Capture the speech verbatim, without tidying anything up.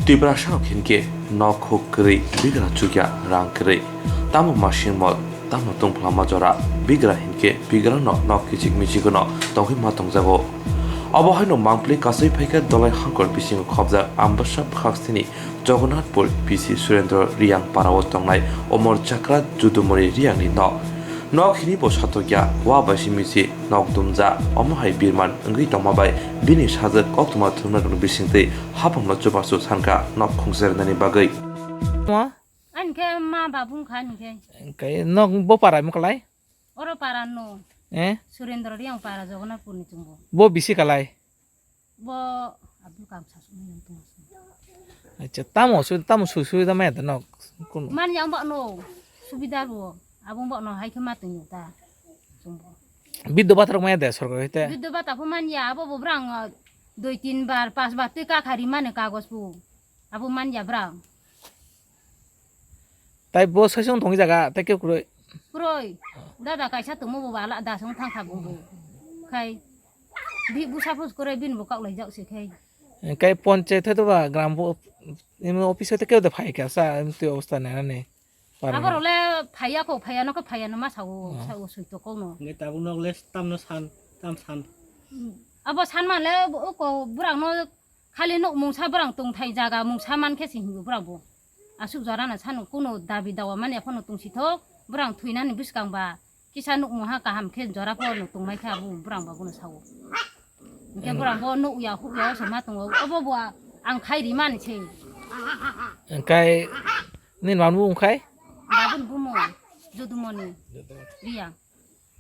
Tiprasa rok hinkhe nok huk kwrwi bigra chukya rang kwrwi. Tamo masing mol, tamo tungphla ma jora bigra hinkhe bigra no nok kichik michik no tongwi ma tongjago. Obo haino mangpli kasui phaikha Dolai Hangkor bisingo khobjak Ambasa bwkhak sini Jogonnatpur P C Surendra Riyang para o tongnai Omor Chakra Judumoni Riyang ni nok. Nok hini bo satokya wa bai simi si nok dumja omo hai birman wngwi tongma bai bini sajwk koktwma thumna rok bisingtwi hapang no chubachu sankha nok khungsa rwnani bagwi. Mo? Ani khe ma babu wngkha ani khe. Khe nok bo para mo kalai? Oro para no. Eh? Surendra Riyang para Jogonnatpur ni chwngbo. Bo bisi kalai? Bo Abdul Kalam sasuk ni tong. Acha, tamo su, tamo su, su da maya da nok. Kun. Man yang ba no. Subida ro. Abung ba no hai khe ma tong ta. Chwngbo. Biddo bathar maya da sorkar hite. Biddo bata pho man ya abo bo brang, uh, dui tin bar, pas bar twi ka khari mane kagos bu. Abo man ya brang. Tai bo saichung thongwi jaga, tai khe kwrwi. Kwrwi. Dada kaisa tongmo bo bala da song thang kha bo bo. Khai. Bi busa phus kwrwi bin bo kok lai jak se khai. Kai ponchayat hai to ba gram bo, imo office hai to keu da phai kha sa, imo twi obostha nai nani. Para Abo hai. Role phaiya ko, phaiya no ko, phaiya no ma sao, Oh. Sao sui to ko no. Ngai tabuk nok le tam no san, tam san. Abo san ma le o ko burang no Khali nuk mungsa bwrang tongthai jaga mungsa man khe se hinwi bwrang bo. Aswk jora no sano kuno dabi dawa mani phano tongsi thok, bwrang thwinani bwskang ba kisa nuk mungha kaham khe jora phano tongmai kha abo bwrang ba bono sao. Hinkhe bwrang bo nuk ya huk ya se ma tongo, obo bo ang khai ri mani se. Engkai nini mama bo wngkhai? Babun bumo, Jodumoni, Riyang.